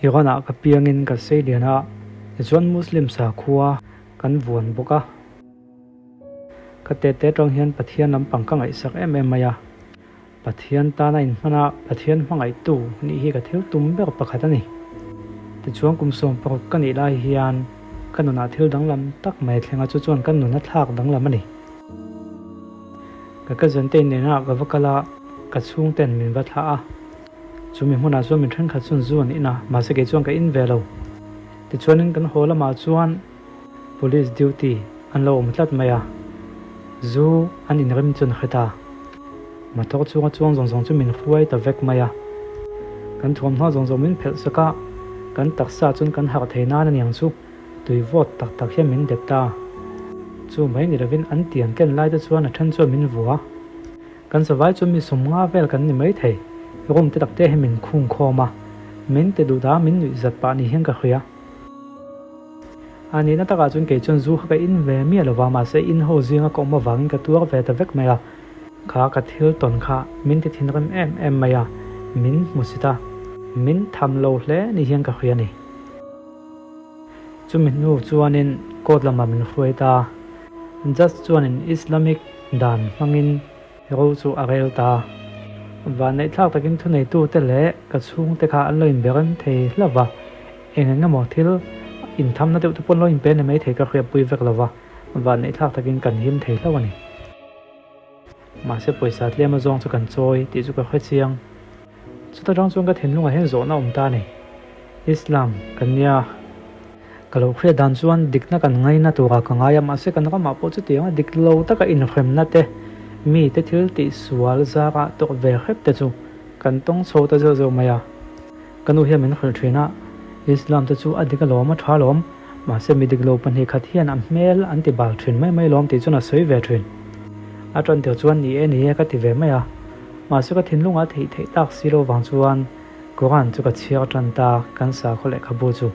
Iran-ah ka piangin ka seilian a, tichuan Muslim sakhua kan vuan bawk a. Ka tete tang hian Pathian lampang ka ngaihsak em em mai a, Pathian tana inhman a, Pathian hmangaihtu nih hi ka thil tum ber pakhat a ni. Tichuan kum 16 ka nih lai hian ka nunah thil danglam tak mai a thleng a, chu chuan ka nun a thlak danglam a ni. Ka cousin te inneihnah ka va kal a, ka chhungten min va thlah a. Chumi hmunah chuan min thenkhat chuan zu an in a, mahse kei chuan ka in ve lo. Tichuanin kan haw lamah chuan Police duty an lo awm tlat mai a, zu an inrem chu an hre ta. Motor chhunga chuang zawng zawng chu min hruai ta vek mai a. Kan thuamhnaw zawng zawng min phelh sak a, kan taksa chuan kan harh thei nan aniang chu tui vawt tak tak hian min dep ta. Chu mai ni lovin an tiang ken lai te chuan a then chuan min vua. Kan savai chu mi 50 vel kan ni mai thei. Room te tak te hi min khung khawm a, min ti duh dah min nuih zat pah ni hian ka hria. A nihna takah chuan kei chuan zu kha ka in ve miah lo va, mahse in ho zinga ka awm avangin ka tuar ve ta vek mai a. Kha ka thil tawn kha min ti thinrim em em mai a, min hmu sit a, min tham lo hle ni hian ka hria a ni. Chumi hnu chuanin court lamah min hruai ta. Judge chuanin Islamic dan hmangin Ro chu a rel ta. Vanneihthlak takin thuneitute leh ka chhungte kha an lo inberem thei hlauh va, eng eng emaw thil inthamna deuh te pawh an lo inpe ni maithei ka hriatpui vek lo va, vanneihthlak takin kan him thei hlauh a ni. Mahse pawisa tlem azawng chu kan chawi tih chu ka hre chiang. Chuta tang chuan ka thinlungah hian zawhna awm ta a ni. Islam kan nia. Ka lo hriat dan chuan dikna kan ngaina turah ka ngai a, mahse kan ramah pawh chutianga dik lo taka inhremna te, mite thil tih sual zarah tawrh ve hrep te chu kan tawng chho ta zeuh zeuh mai a. Ka nu hian min hrilh thin a, Islam te chu a dik alawm, a tha alawm, mahse mi dik lo pahnih khat hian a hmel an ti bal thin mai mai alawm tih chuan a sawi ve thin. A tan tir chuan ni e ni e ka ti ve mai a, mahse ka thinlungah theih theih tak si lo vang chuan Quran chu ka chhiar tan ta, kan sakhaw lehkhabu chu.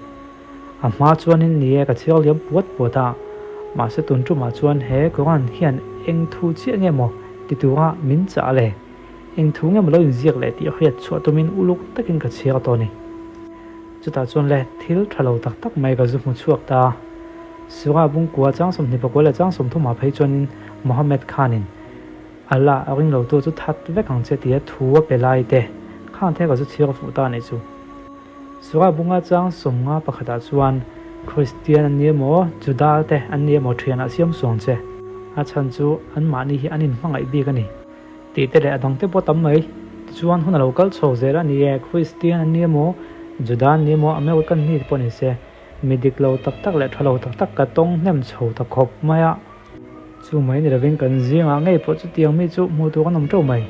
A hma chuanin ni e ka chhiar liam puat puat a, mahse tun tumah chuan he Quran hian eng thu chiah nge maw ti tura min chah le, eng thu nge maw lo inziak leh tih hriat chhuah tumin uluk takin ka chhiar tawh a ni. Chutah chuan le thil tha lo tak tak mai ka zu hmu chhuak ta. Surah Bungkua chang 24 leh chang 30 ah phei chuanin Mohammed Khan-in Allah a ring lo tu chu that vek ang che tia thu a pe lai te khan the ka zu chhiar fuh ta anih chu. Surah bunga chang 50 pakhatah chuan Kristian an ni emaw Juda te an ni emaw thianah siam suang che a chhan chu anmahni hi an inhmangaih bik a ni tih te leh a dang te pawh tam mai. Tichuan hun a lo kal chho zel a ni e, Kristian an ni emaw Juda an ni emaw American mi te pawh ni se mi dik lo tak tak leh tha lo tak tak ka tawng hnem chho ta khawp mai a. Chu mai ni lovin kan zingah ngei pawh chutiang mi chu hmuh tur an awm teuh mai.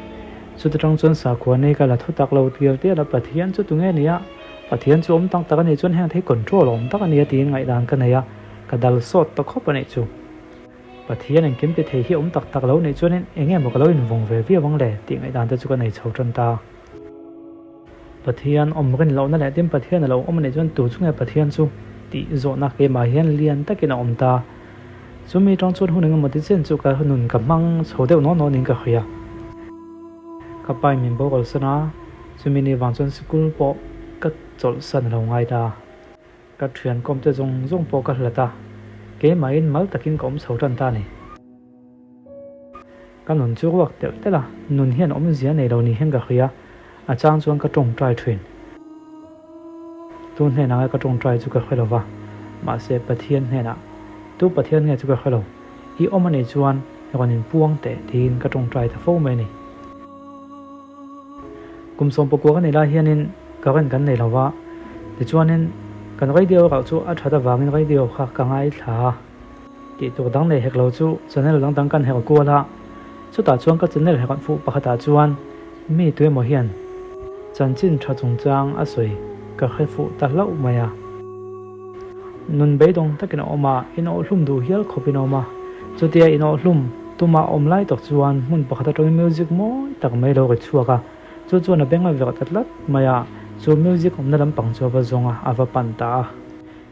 Chuta tang chuan sakhua nei ka la thu tak lo tial tial a, Pathian chu tunge ni a? Pathian chu awm tak tak a nih chuan heng thei control a awm tak a nia tiin ngaihdan ka nei a, ka dal sawt ta khawp a nih chu. Pathian engkim ti thei hi awm tak tak lo nih chuanin eng nge maw ka lo invawng ve viau ang le tih ngaihdan te chu ka nei chho tan ta. Pathian awm rin lohna leh tin Pathian a lo awm a nih chuan tu chu nge Pathian chu tih zawhna keimah hian lian takin a awm ta. Chumi tang chuan hun engemaw ti chen chu ka nun ka hmang chho deuh nawn nawnin ka hria. Ka pa in min boral san a, chumi ni vang chuan sikul pawh ka chawlhsan a lo ngai ta. Ka thian kawmte zawng zawng pawh ka hlat a, keimahin mal takin ka awm chho tan ta a ni. Ka nun chu ruak telh telh a, nun hian awmzia nei lo ni hian ka hria, a chang chuan ka tawngtai thin. Tu hnenah nge ka tawngtai chu ka hre lo va, mahse Pathian hnenah, tu Pathian nge chu ka hre lo, i awm a nih chuan rawn inpuang teh tiin ka tawngtai ta fo mai a ni. Kum 19 ka nei lai hianin current kan nei lo va, tichuanin kan radio rauh chu a that avangin radio kha ka ngaithla a. Tih tur dang nei hek lo chu channel dang dang kan herh kual a, chutah chuan ka channel herh fuh pakhatah chuan mi tuemaw hian chanchin tha chungchang a sawi ka hre fuh ta hlauh mai a. Nun beidawng takin a awm a, inawhhlum duh hial khawpin a awm a, chutia inawhhlum tuma awm lai tak chuan hmun pakhat atangin music mawi tak mai lo ri chhuak a, chu chuan a beng a verh ta tlat mai a, chu music awmna lampang chu a va zawng a, a va pan ta a.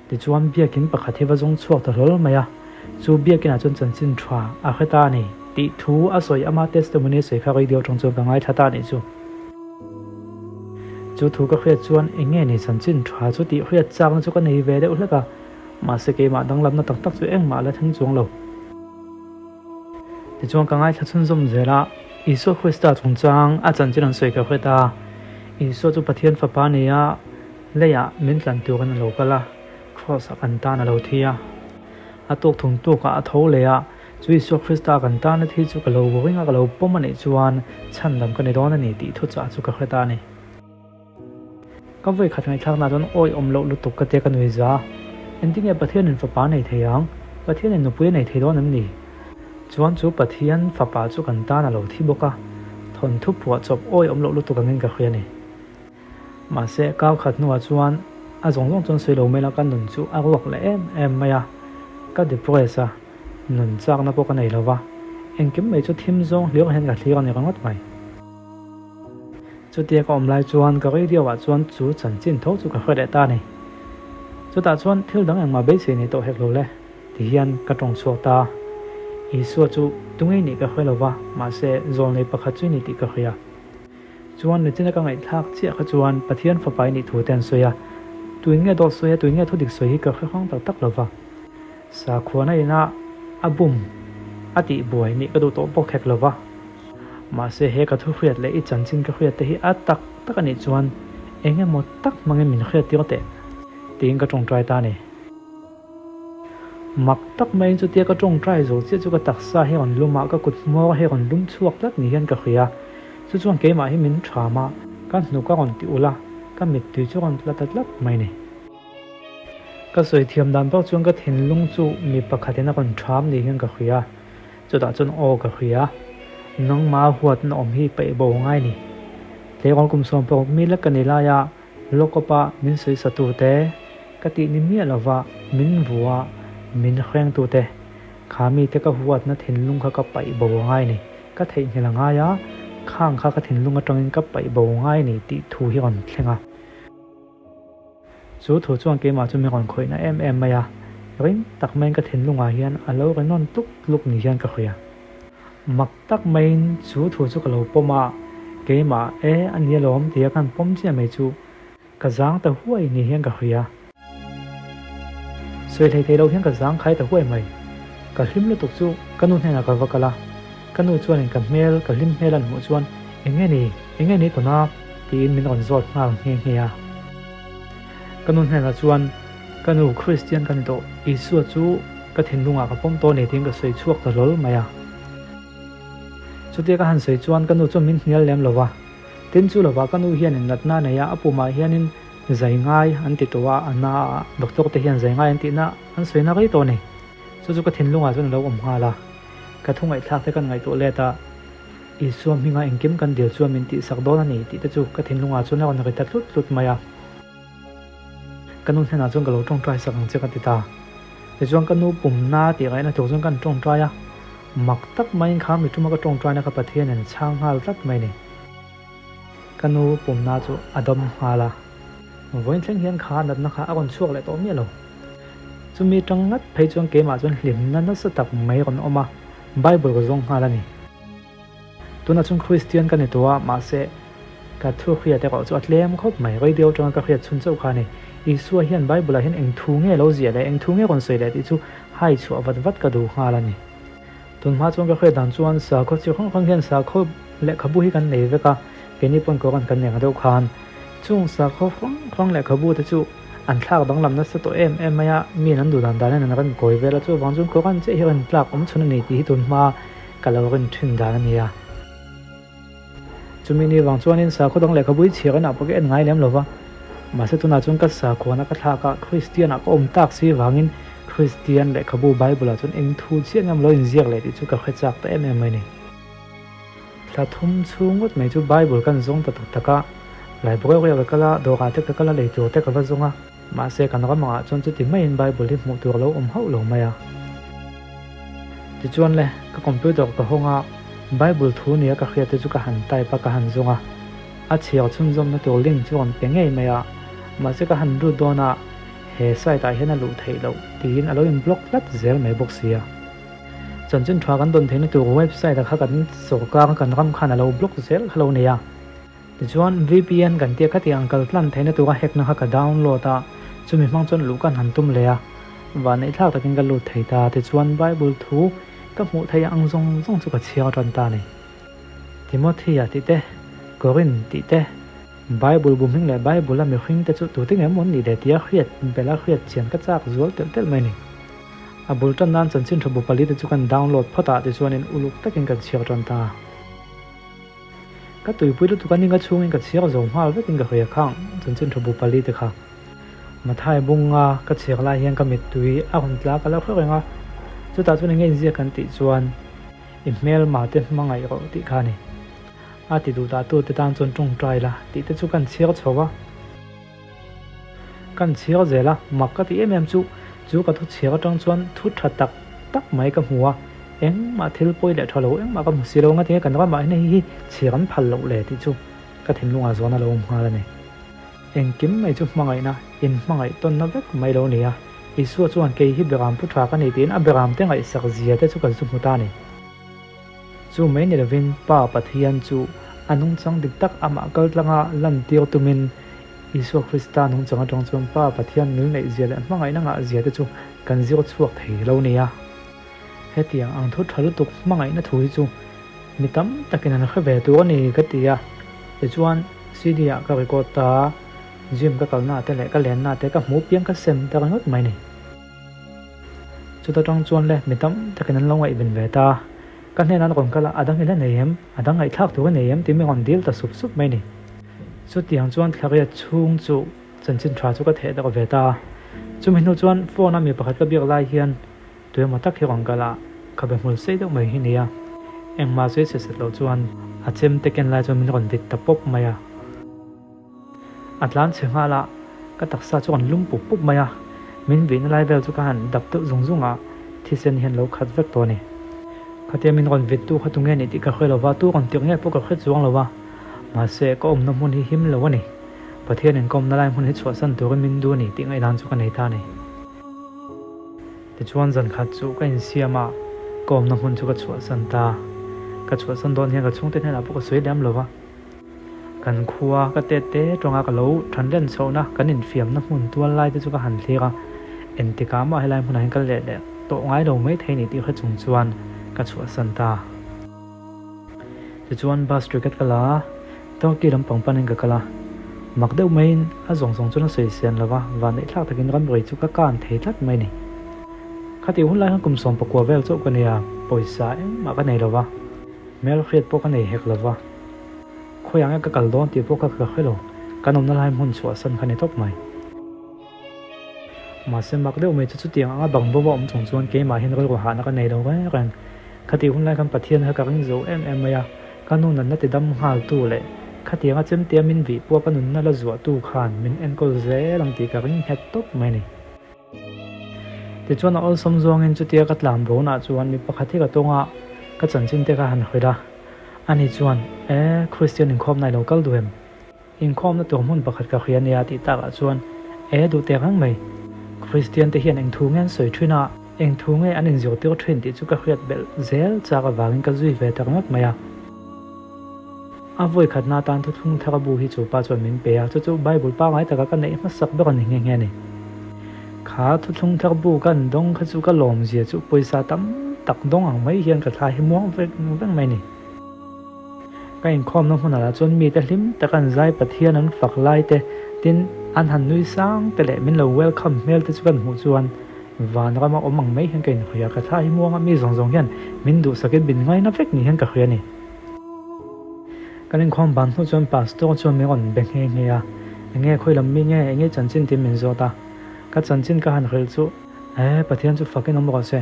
Tichuan biakin pakhat hi va zawng chhuak ta hlawl mai a, chu biakinah chuan chanchin tha a hre ta a ni tih thu a sawi ama testimony a sawi kha radio atang chuan ka ngaithla ta a nih chu. Chu thu ka hriat chuan eng nge ni chanchin tha chu tih hriat chakna chu ka nei ve deuh hlek a, mahse keimah danglamna tak tak chu engmah la thleng chuang lo. Tichuan ka ngaithla chhunzawm zel a, Isua Krista chungchang a chanchin an sawi ka hret a, Isua chu Pathian Fapa a ni a, leiah min tlan turin a lo kal a, Kraws ah kan tan a lo thi a. A tuk thung tukah a tho leh a, chu Isua Krista kan tana thi chu ka lo ring a, ka lo pawm a nih chuan chhandam ka ni dawn a ni tih thuchah chu ka hre ta a ni. Ka vawi khat ngaihthlakna chuan awi awm loh lutuk ka tia ka nui za. Engtin nge Pathianin fapa nei thei ang? Pathianin nupui a nei thei dawn em ni? Chuan chu Pathian fapa chu kan tan a lo thi bawk a, thawnthu phuah chawp awi awm loh lutuk angin ka hria a ni. Mahse, kau khat hnuah chuan a zawng zawng chuan sawi lo mai la ka nun chu a ruak leh em em mai a, ka depress a, nun chakna pawh ka nei lo va, engkim mai chu thim zawng hliau hian ka thlir a ni ringawt mai. Chutia ka awm lai chuan ka radio ah chuan chu chanchin tho chu ka hre leh ta a ni. Chutah chuan thil dang engmah beisei nei tawh hek lo le ti hian ka tawng chhuak ta. Isua chu tungei nih ka hre lo va, mahse zawlnei pakhat chu i ni tih ka hria. Chuan nichina ka ngaihthlak chiah kha chuan Pathian fapa i nih thu te an sawi a, tuin nge dawt sawi a, tuin nge thudik sawi hi ka hre hrang tak tak lo va. Sakhuana ina a bum a tih buai nih ka duh tawh bawk hek lo va. Mahse he ka thu hriat leh i chanchin ka hriat te hi a tak tak a nih chuan eng emaw tak hmangin min hriat tir teh tiin ka tawngtai ta a ni. Mak tak maiin chutia ka tawngtai zo chiah chu ka taksa hi rawn lum a, ka kut hmawr hi rawn lum chhuak tlat ni hian ka hria. Chu chuan keimah hi min ṭham a, ka hnuk a rawn ti ulh a, ka mittui chu rawn tla ta tlat mai ni. Ka sawi thiam dan bawk chuan ka thinlung chu mi pakhatin a rawn ṭham ni hian ka hria. Chutah chuan aw ka hria, nangmah huatna awm hi peih bo ngai ni. Tleirawl kum 16 mi lek ka ni lai a, Lawkawpa min sawi satute, ka tih ni miah lova min vua min hrengtute, kha mite ka huatna thinlung kha ka paih bo ngai ni, ka theihnghilh a ngai a, khang kha ka thinlung atangin ka paih bo ngai ni tih thu hi rawn thleng a. Chu thu chuan keimah chu mi rawn khawihna em em mai a, ring tak maiin ka thinlungah hian a lo ri nawn tluk tluk ni hian ka hria. Mak tak maiin chu thu chu ka lo pawm a, keimah e a ni alawm tia ka han pawm chiah mai chu ka zang ta huai ni hian ka hria. Sawi hlei thei lo hian ka zang khai ta huai mai. Ka hlim lutuk chu ka nu hnenah ka va kal a, ka nu chuanin ka hmel, ka hlim hmel an hmuh chuan eng nge ni, eng nge ni tawna? Tiin min rawn zawt nghal nghe nghe a. Ka nu hnenah chuan, Ka nu, Kristian ka ni tawh, Isua chu ka thinlungah ka pawm tawh a ni tiin ka sawi chhuak ta hlawl mai a. Chutia ka han sawi chuan ka nu chuan min hnial lem lo va. Tin chu lovah ka nu hianin natna a nei a, a pumah hianin zai ngai an ti tawh a, a na a, doctor te hian zai ngai an tihna an sawi na rei tawh a ni. Chu chu ka thinlungah chuan a lo awm nghal a, ka thu ngaihthlak te kan ngaihtuah let a. Isua hminga engkim kan dil chuan min tihsak dawn a ni tih te chu ka thinlungah chuan a rawn ri ta tlut tlut mai a. Ka nu hnenah chuan ka lo tawngtai sak ang che ka ti ta. Tichuan ka nu pumna tih ngaihna tur chuan ka han tawngtai a, mak tak maiin kha mi tuma ka tawngtaina kha Pathianin a chhang nghal tlat mai a ni. Ka nu pumna chu a dam nghal a, vawiin thleng hian kha natna kha a rawn chhuak leh tawh miah lo. Chumi tang ngat phei chuan keimah chuan hlimna nasa tak mai rawn awm a, Bible ka zawng nghal a ni. Tunah chuan Kristian ka ni tawh a, mahse ka thu hriat erawh chu a tlem khawp mai. Radio atanga ka hriat chhun chauh kha a ni. Isua hian Bible-ah hian eng thu nge lo ziah leh eng thu nge rawn sawi leh tih chu hai chhuah vat vat ka duh nghal a ni. Tun hma chuan ka hriat dan chuan sakhaw chi hrang hrang hian sakhaw lehkhabu hi kan nei vek a, keini pawn Koran kan nei ang deuh khan. Chung sakhaw hrang hrang lehkhabu te chu an thlak danglam nasa tawh em em mai a, miin an duh dan danin an rawn kawi vel a, chuvang chuan Koran chiah hi rawn tlak awm chhun a ni tih hi tun hma ka lo rin thin dan a ni a. Chumi ni vang chuanin sakhaw dang lehkhabu hi chhiar inah pawh ka en ngai lem lo va, mahse tunah chuan ka sakhuana ka thlak a, Kristian ah ka awm tak si vangin Kristian lehkhabu Bible ah chuan eng thu chiah ngam lo inziak leh tih chu ka hre chak ta em em mai a ni. Thla thum chhung ngawt mai chu Bible kan zawng ta tak tak a, library ah ka kal a, dawrah te ka kal a, lei tur te ka va zawng a, mahse kan ram angah chuan chuti maiin Bible hi hmuh tur a lo awm hauh lo mai a. Tichuan le, ka computer ka hawng a, Bible thu nia ka hriat te chu ka han type a, ka han zawng a, a chhiar chhunzawmna tur link chu rawn pe ngei mai a, mahse ka han lut dawn a, he site ah hian a luh theih loh tiin a lo in block tlat zel mai bawk sia. Chanchin tha kan dawn theihna tur website ah kha kan sawrkar kan ram khan a lo block zel kha lo nei a. Tichuan, VPN kan tia khati ang kal tlan theihna tura hack na kha ka download a, chumi hmang chuan luh kan han tum leh a, vanneihthlak takin ka lut thei ta. Tichuan, Bible thu ka hmuh theih ang zawng zawng chu ka chhiar tan ta a ni. Timothea tih te, Korin tih te, Bible bu hming leh Bible a mihring te chu tute nge maw an nih leh tia hriat bela hriat chian ka chak zual telh telh mai a ni. A bul tan nan chanchin tha bu pali te chu kan download phawt a, tichuanin uluk takin kan chhiar tan ta. Ka tuipui lutuk a ninga chhungin ka chhiar zo nghal vekin ka hria khang chanchin tha bu pali te kha. Mathai bunga ka chhiar lai hian ka mittui a rawn tla ka lo hre reng a, chutah chuan enge inziak kan tih chuan i hmelma te hmangaih rawh tih kha a ni. A ti duh dah tute tan chuan tawngtai la tih te chu kan chhiar chho a. Kan chhiar zel a, mak ka ti em em chu, chu ka thu chhiar atang chuan thu tha tak tak mai ka hmu a, engmah thil pawi leh tha lo engmah ka hmu si lo ngatinge kan ramah hian hei hi chhiar an phal loh le tih chu ka thinlungah zawn a lo awm nghal a ni. Engkim mai chu hmangaihna, inhmangaih tawnna vek mai lo ni a, Isua chuan kei hi beram pu tha ka ni tiin a beram te ngaihsak zia te chu kan zu hmu ta a ni. Chu mai ni lovin Pa Pathian chu a nungchang dik tak amah kal tlanga lantir tumin Isua Krista nungchang atang chuan Pa Pathian ngil neih zia leh hmangaihna ngah zia te chu kan zir chhuak thei lo nia. Hetiang ang thu tha lutuk hmangaihna thu hi chu mi tam takin an hre ve tur a ni ka ti a. Tichuan CD ah ka record ta a, gym ka kalna te leh ka lenna te ka hmuh piang ka sem ta ringawt mai ni. Chuta tang chuan le mi tam takin an lo ngaihven ve ta. Ka hnenah an rawn kal a, a dang i la nei em? A dang ngaihthlak tur i nei em? tih mi rawn dil ta sup sup mai ni. Chutiang chuan thlariat chhung chu chanchin tha chu ka theh darh ve ta. Chumi hnu chuan phone a mi pakhat ka biak lai hian tuemaw tak hi rawn kal a, khabe hmul sei deuh mai hi nia. Engmah sawi set set loh chuan a chemte ken lai chuan min rawn vit ta pawp mai a. A tlan chhe nghal a, ka taksa chu an lum pup pup mai a, min vihna lai vel chu ka han dap deuh zung zung a, thisen hian lo khat vek tawh a ni. Khatia min rawn vittu kha tunge nih tih ka hre lo va, tu rawn tirh nge pawh ka hre chuang lo va, mahse ka awmna hmun hi him lo a ni. Pathianin ka awmna lai hmun hi chhuahsan turin min duh a ni tih ngaihdan chu ka nei ta a ni. Tichuan zan khat chu ka insiam a, ka awmna hmun chu ka chhuahsan ta. Ka chhuahsan dawn hian ka chhungte hnenah pawh ka sawi lem lo va. Kan khua ka tet te tawnga ka lo thanlen chhohna kan infiamna hmun tual lai te chu ka han thlir a, engtikah mah helai hmunah hian ka let leh tawh ngai lo mai thei ni tih hre chung chuan ka chhuahsan ta. Tichuan bus ticket ka la a, Turkey lampang panin ka kal a, mak deuh maiin a zawng zawng chuan a sawi sian lo va, vanneihthlak takin ramrei chu ka kan thei tlat mai ni. Khatih hun lai khan kum 19 vel chauh ka nia, pawisa engmah ka nei lo va. Hmel hriat pawh ka nei hek lo va, khawiah nge ka kal dawn tih pawh ka ka hre lo, kan awmna lai hmun chhuahsan kha ni tawp mai. Mahse mak deuh mai chu chutiang anga bang bo a awm chung chuan keimah hian rilru hahna ka nei lo reng reng. Khatih hun lai khan Pathian kha ka ring zo em em mai a, ka nu natna ti dam nghal tu leh khatianga chemtea min vih pawh ka nunna la zuah tu khan min enkawl zel ang tih ka ring nghet tawp mai a ni. Tichuan a awlsawm zawngin chutia ka tlan bonah chuan mi pakhat hi ka tawng a, ka chanchin te kha han hrilh a. Ani chuan, E, Kristian inkhawmna i lo kal duh em? Inkhawmna tur hmun pakhat ka hria nia tih takah chuan, E, duh tek reng mai. Kristian te hian eng thu nge an sawi thin a, eng thu nge an inzirtir thin tih chu ka hriat belh zel chak avangin ka zui ve ta ringawt mai a. A vawi khatna atan thuthlung thar a bu hi chu pa chuan min pe a, chu chu Bible pangngai taka ka neih hmasak ber a ni nghe nghe a ni. Kha thuthlung thar bu ka an dawng kha chu ka lawmzia chu pawisa tam tak dawng ang mai hian ka thla hi muang vek vek mai a ni. Ka inkhawmna hmunah lah chuan mite hlim taka an zai Pathian an fak lai te, tin an han nui sang te leh min lo welcome hmel te chu kan hmuh chuan vanrama awm ang mai hian ka inhria a, ka thla hi muang a, mi zawng zawng hian min duhsakin min ngaina vek ni hian ka hria a ni. Kan inkhawm ban hnu chuan Pastor chuan min rawn be nghe nghe a, Enge khawi lam mi nge, enge chanchin tiin min zawt a. Ka chanchin ka han hrilh chu, E, Pathian chu fakin awm rawh se,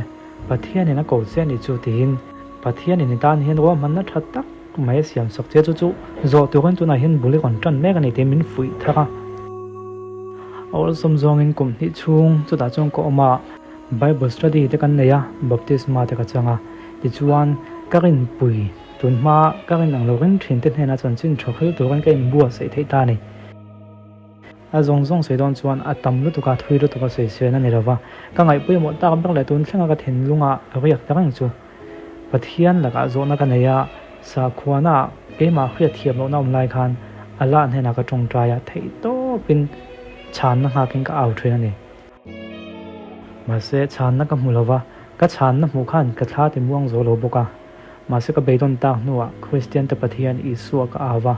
Pathianin a ko che a nih chu tiin Pathianin i tan hian ruahmanna tha tak mai a siam sak che chu chu zawh turin tunah hian bul i rawn tan mek a ni tiin min fuih thar a. A awlsawm zawngin kum hnih chhung chutah chuan ka awm a, Bible study te kan nei a, baptisma te ka chang a, tichuan ka rinpui. Tun hma ka rin ang lo ring thin te hnenah chanchin tha hril turin ka inbuatsaih theih ta a ni. A zawng zawng sawi dawn chuan a tam lutuk a, thui lutuk a sawi sian a ni lova. Ka ngaih pawimawh tak ber leh tun thlenga ka thinlunga riak ta reng chu Pathian lakah zawhna ka nei a, sakhuana keimah hriat thiam lohna awm lai khan Allah hnenah ka tawngtai a, theihtawpin chhanna nghakin ka au thin a ni. Mahse, chhanna ka hmu lo va, ka chhanna hmuh khan ka thla ti muang zo lo bawk a. Mahse ka beidawn tak hnuah Kristian te Pathian Isua ka au va,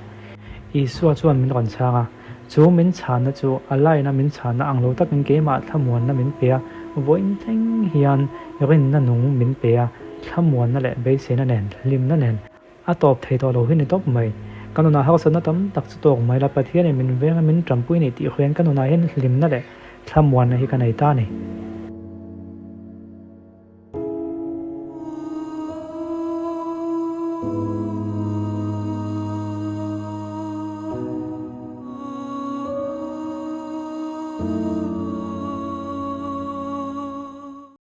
Isua chuan min rawn chhang a. Chu min chhanna chu a laina min chhanna ang lo takin keimah thlamuanna min pe a, vawiin thleng hian rinna nung min pe a, thlamuanna leh beiseina nen, hlimna nen a tawp thei tawh lo hi ni tawp mai. Ka nunah harsatna tam tak chu tawk mai la, Pathianin min venga min tanpui ni tih hriain ka nunah hian hlimna leh thlamuanna hi ka nei ta a ni.